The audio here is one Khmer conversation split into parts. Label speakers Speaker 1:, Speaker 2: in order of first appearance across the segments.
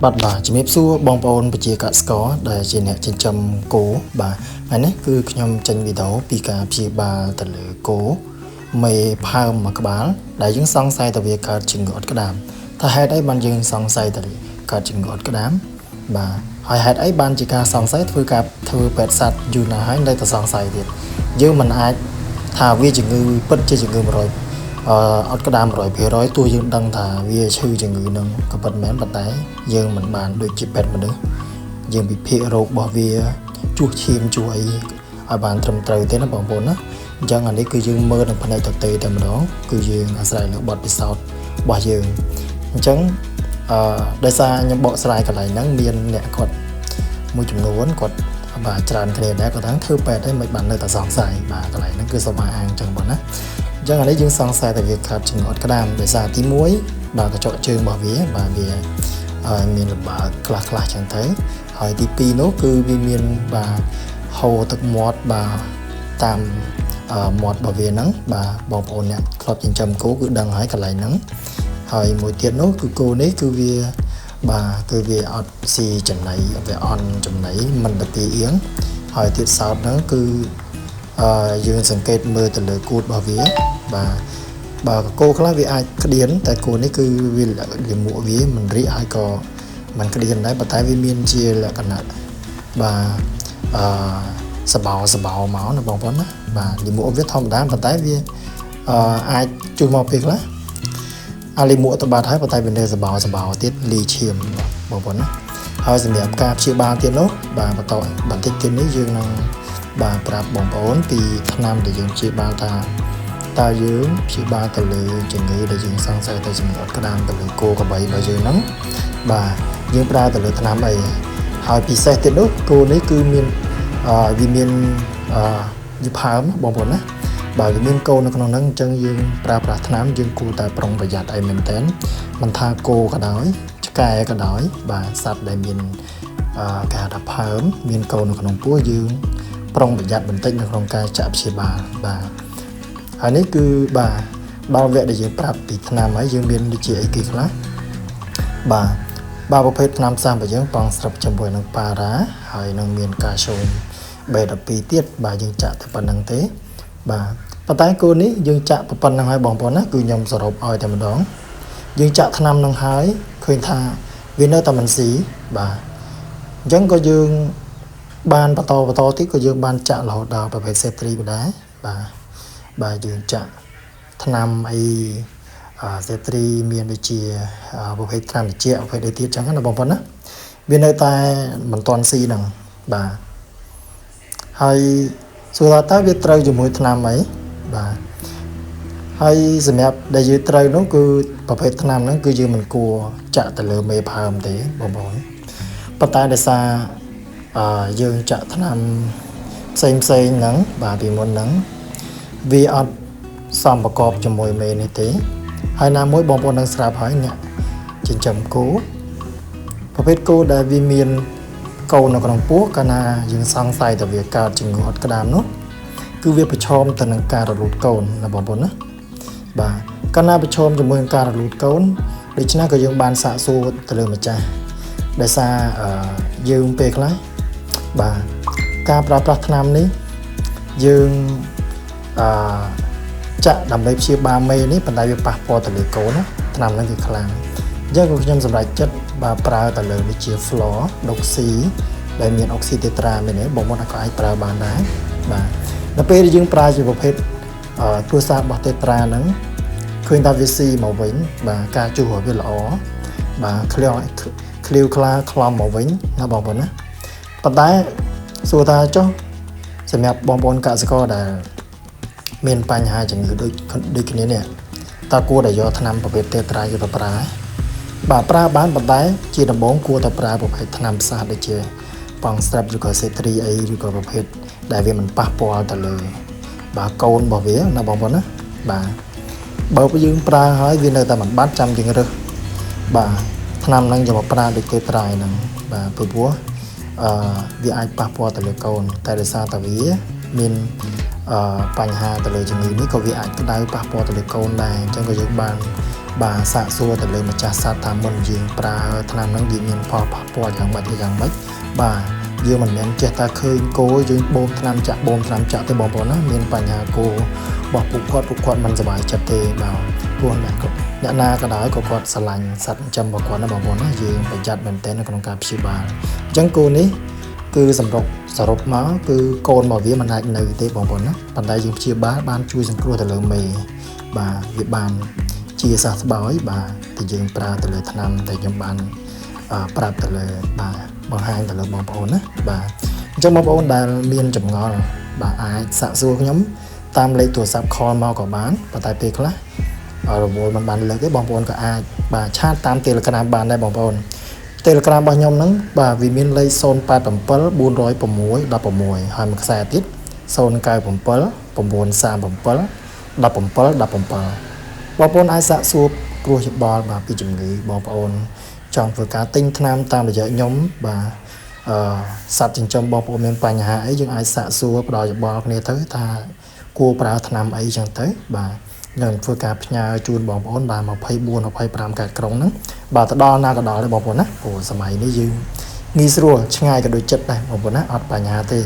Speaker 1: បាទជំរាបសួរបងប្អូនប្រជាកសិករដែលជាអ្នកចិញ្ចឹមគោបាទថ្ងៃនេះគឺខ្ញុំចេញវីដេអូពីការព្យាបាលទៅលើគោមេផើមមួយក្បាលដែលយើងសង្ស័យថាវាកើតជំងឺអុតក្តាមថាហេតុអីបានយើងសង្ស័យថាកើតជំងឺអុតក្តាមបាទហើយហេតុអីបានជាការសង្ស័យធ្វើការធ្វើពេទ្យសត្វយូរណាស់ហើយនៅតែសង្ស័យទៀតយើងមិនអាចថាវាជំងឺពិតជាជំងឺ100អត់ក្តាម100%ទោះយើងដឹងថាវាឈឺជំងឺនឹងក៏ពិតមែនប៉ុន្តែយើងមិនបានដូចជាពេទ្យមនុស្សយើងវិភាគរោគរបស់វាជួសឈាមជួសអីឲ្យបានត្រឹមត្រូវទេណាបងប្អូនណាអញ្ចឹងអានេះគឺយើងមើលនឹងផ្នែកទទេតែម្ដងគឺយើងអាស្រ័យលើបទពិសោធន៍របស់យើងអញ្ចឹងអឺដោយសារខ្ញុំបកស្រាយកន្លែងហ្នឹងមានអ្នកគាត់មួយចំនួនគាត់បាទច្រើនគ្នាដែរគាត់ថាធ្វើពេទ្យអីមិនបាននៅតែសង្ស័យបាទកន្លែងហ្នឹងគឺសូមអះអាងអញ្ចឹងបងណាអញ្ចឹងអានេះយើងសង្ស័យតែវាកើតជំងឺអត់ក្តាមដោយសារទី1បាទកញ្ចក់ជើងរបស់វាបាទវាហើយមានលបើកខ្លះខ្លះចឹងទៅហើយទី2នោះគឺវាមានបាទហូរទឹកមាត់បាទតាមមាត់របស់វាហ្នឹងបាទបងប្អូនអ្នកធ្លាប់ចិញ្ចឹមគោគឺដឹងហើយកន្លែងហ្នឹងហើយមួយទៀតនោះគឺគោនេះគឺវាបាទគឺវាអត់ស៊ីចំណីវាអន់ចំណីមិនទៅទីអៀងហើយទៀតសោតហ្នឹងគឺអឺយើងសង្កេតមើលទៅលើគូតរបស់វាបាទបើគោខ្លះវាអាចក្តៀនតែគោនេះគឺវាលាមកវាមិនរាកហើយក៏មិនក្តៀនដែរប៉ុន្តែវាមានជាលក្ខណៈបាទអឺសបោសបោមកណាបងប្អូនណាបាទលាមកវាធម្មតាប៉ុន្តែវាអឺអាចជួសមកពេលខ្លះអាលាមកទៅបាត់ហើយប៉ុន្តែវានៅសបោសបោទៀតលីឈាមបងប្អូនណាហើយសម្រាប់ការព្យាបាលទៀតនោះបាទបន្តបន្តិចទៀតនេះយើងនឹងបាទប្រាប់បងប្អូនពីថ្នាំដែលយើងព្យាបាលថាតើយើងព្យាបាលទៅលើជំងឺដែលយើងសង្ស័យទៅជំងឺអត់ក្តាមទៅលើគោក្របីរបស់យើងហ្នឹងបាទយើងប្រើទៅលើថ្នាំអីហើយពិសេសទៀតនោះគោនេះគឺមានអឺវាមានអឺយផើមបងប្អូនណាបាទវាមានកូននៅក្នុងហ្នឹងអញ្ចឹងយើងប្រើប្រាស់ថ្នាំយើងគួរតែប្រុងប្រយ័ត្នឲ្យមែនតើមិនថាគោក៏ដោយឆ្កែក៏ដោយបាទសត្វដែលមានអឺគេហៅថាផើមមានកូននៅក្នុងពោះយើងប្រុងប្រយ័ត្នបន្តិចនៅក្នុងការចាក់ព្យាបាលបាទហើយនេះគឺបាទដល់វគ្គដែលយើងប្រាប់ពីថ្នាំហើយយើងមានដូចជាអីគេខ្លះបាទបាទប្រភេទថ្នាំផ្សំរបស់យើងប៉ងស្រាប់ជាមួយនឹងប៉ារ៉ាហើយនឹងមានកាល់ស្យូម B12 ទៀតបាទយើងចាក់តែប៉ុណ្្នឹងទេបាទប៉ុន្តែគោនេះយើងចាក់ប៉ុណ្្នឹងហើយបងប្អូនណាគឺខ្ញុំសរុបឲ្យតែម្ដងយើងចាក់ថ្នាំនឹងហើយឃើញថាវានៅតែមិនស៊ីបាទអញ្ចឹងក៏យើងបានបន្តបន្តទៀតក៏យើងបានចាក់រហូតដល់ប្រភេទសេត្រីដែរបាទបាទយើងចាក់ថ្នាំអីសេត្រីមានដូចជាប្រភេទថ្នាំត្រជាក់ប្រភេទអីទៀតចឹងណាបងប្អូនណាវានៅតែមិនទាន់ស៊ីហ្នឹងបាទហើយសួរថាតើវាត្រូវជាមួយថ្នាំអីបាទហើយសម្រាប់ដែលយើងត្រូវនោះគឺប្រភេទថ្នាំហ្នឹងគឺយើងមិនគួរចាក់ទៅលើមេផើមទេបងប្អូនប៉ុន្តែដោយសារអឺយើងចាក់ថ្នាំផ្សេងផ្សេងហ្នឹងបាទពីមុនហ្នឹងវាអត់សមប្រកបជាមួយមេនេះទេហើយណាមួយបងប្អូននឹងស្រាប់ហើយអ្នកចិញ្ចឹមគោប្រភេទគោដែលវាមានកូននៅក្នុងពោះកាលណាយើងសង្ស័យថាវាកើតជំងឺអត់ក្តាមនោះគឺវាប្រឈមទៅនឹងការរលូតកូនណាបងប្អូនណាបាទកាលណាប្រឈមជាមួយនឹងការរលូតកូនដូច្នេះក៏យើងបានសាកសួរទៅលើម្ចាស់ដោយសារយើងពេលខ្លះបាទការប្រើប្រាស់ថ្នាំនេះយើងអឺចាក់ដើម្បីព្យាបាលមេនេះប៉ុន្តែវាប៉ះពាល់ទៅលើកូនណាថ្នាំហ្នឹងគឺខ្លាំងអញ្ចឹងក៏ខ្ញុំសម្រេចចិត្តបាទប្រើទៅលើដូចជា Floor Doxy ដែលមានអុកស៊ីតេត្រាមែនទេបងប្អូនក៏អាចប្រើបានដែរបាទដល់ពេលយើងប្រើជាប្រភេទគ្រួសាររបស់តេត្រាហ្នឹងឃើញថាវាស៊ីមកវិញបាទការជួសរបស់វាល្អបាទឃ្លៀវឃ្លាវខ្លាខ្លំមកវិញណាបងប្អូនណាប៉ុន្តែសួរថាចុះសម្រាប់បងប្អូនកសិករដែលមានបញ្ហាជំងឺដូចដូចគ្នានេះតើគួរតែយកថ្នាំប្រភេទតេត្រាយកទៅប្រើបាទប្រើបានប៉ុន្តែជាដំបូងគួរតែប្រើប្រភេទថ្នាំផ្សះដូចជាប៉ងស្រាប់ឬក៏សេត្រីអីឬក៏ប្រភេទដែលវាមិនប៉ះពាល់ទៅលើបាទកូនរបស់វាណាបងប្អូនណាបាទបើយើងប្រើហើយវានៅតែមិនបាត់ចាំយើងរើសបាទថ្នាំហ្នឹងយកមកប្រើដូចទេត្រាយហ្នឹងបាទព្រោះអឺវាអាចប៉ះពាល់ទៅលើកូនតែដោយសារតែវាមានអឺបញ្ហាទៅលើជំងឺនេះក៏វាអាចក្តៅប៉ះពាល់ទៅលើកូនដែរអញ្ចឹងក៏យើងបាន បាទសាកសួរទៅលើម្ចាស់សត្វថាមុនយើងប្រើថ្នាំហ្នឹងវាមានផលប៉ះពាល់យ៉ាងម៉េចយ៉ាងម៉េចបាទយើងមិនមែនចេះតែឃើញគោយើងបូមថ្នាំចាក់បូមថ្នាំចាក់ទេបងប្អូនណាមានបញ្ហាគោរបស់ពួកគាត់ពួកគាត់មិនសប្បាយចិត្តទេបាទព្រោះអ្នកអ្នកណាក៏ដោយក៏គាត់ស្រឡាញ់សត្វចិញ្ចឹមរបស់គាត់ណាបងប្អូនណាយើងប្រយ័ត្នមែនទែននៅក្នុងការព្យាបាលអញ្ចឹងគោនេះគឺសម្រុកសរុបមកគឺកូនរបស់វាមិនអាចនៅទេបងប្អូនណាប៉ុន្តែយើងព្យាបាលបានជួយសង្គ្រោះទៅលើមេបាទវាបានជាសះស្បើយបាទតែយើងប្រើទៅលើថ្នាំដែលខ្ញុំបានប្រាប់ទៅលើបាទបង្ហាញទៅលើបងប្អូនណាបាទអញ្ចឹងបងប្អូនដែលមានចម្ងល់បាទអាចសាកសួរខ្ញុំតាមលេខទូរស័ព្ទ call មកក៏បានប៉ុន្តែពេលខ្លះរវល់មិនបានលើកទេបងប្អូនក៏អាចបាទ chat តាម Telegram បានដែរបងប្អូន Telegram របស់ខ្ញុំហ្នឹងបាទវាមានលេខ087 406 16ហើយមួយខ្សែទៀត097 937 17 17បងប្អូនអាចសាកសួរគ្រោះយោបល់បាទពីជំងឺបងប្អូនចង់ធ្វើការទិញថ្នាំតាមរយៈខ្ញុំបាទអឺសត្វចិញ្ចឹមបងប្អូនមានបញ្ហាអីយើងអាចសាកសួរផ្ដល់យោបល់គ្នាទៅថាគួរប្រើថ្នាំអីចឹងទៅបាទនឹងធ្វើការផ្ញើជូនបងប្អូនបាទ24 25ខេត្តក្រុងហ្នឹងបាទទៅដល់ណាក៏ដល់ដែរបងប្អូនណាព្រោះសម័យនេះយើងងាយស្រួលឆ្ងាយក៏ដូចចិត្តដែរបងប្អូនណាអត់បញ្ហាទេ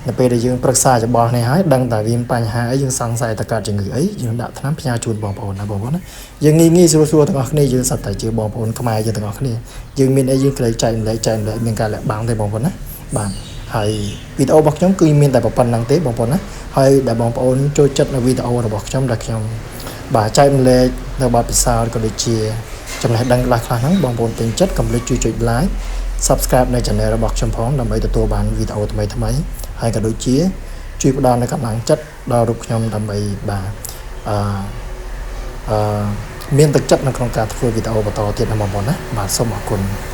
Speaker 1: នៅពេលដែលយើងប្រឹក្សាយោបល់គ្នាហើយដឹងតែវាមានបញ្ហាអីយើងសង្ស័យតើកើតជំងឺអីយើងដាក់ថ្នាំផ្ញើជូនបងប្អូនណាបងប្អូនណាយើងងាយងាយស្រួលស្រួលទាំងអស់គ្នាយើងសត្វតែជាបងប្អូនខ្មែរយើងទាំងអស់គ្នាយើងមានអីយើងក្រែងចែកម្លែកចែកម្លែកមានការលាក់បាំងទេបងប្អូនណាបាទហើយវីដេអូរបស់ខ្ញុំគឺមានតែប៉ុណ្្នឹងទេបងប្អូនណាហើយដែលបងប្អូនចូលចិត្តនៅវីដេអូរបស់ខ្ញុំដែលខ្ញុំបាទចែកម្លែកនៅបទពិសោធន៍ក៏ដូចជាចំណេះដឹងខ្លះៗហ្នឹងបងប្អូនពេញចិត្តកុំភ្លេចជួយចុច like subscribe នៅ channel របស់ខ្ញុំផងដើម្បីទទួលបានវីដេអូថ្មីៗហើយក៏ដូចជាជួយផ្ដល់នូវកម្លាំងចិត្តដល់រូបខ្ញុំដើម្បីបាទអឺអឺមានទឹកចិត្តនៅក្នុងការធ្វើវីដេអូបន្តទៀតណាបងប្អូនណាបាទសូមអរគុណ។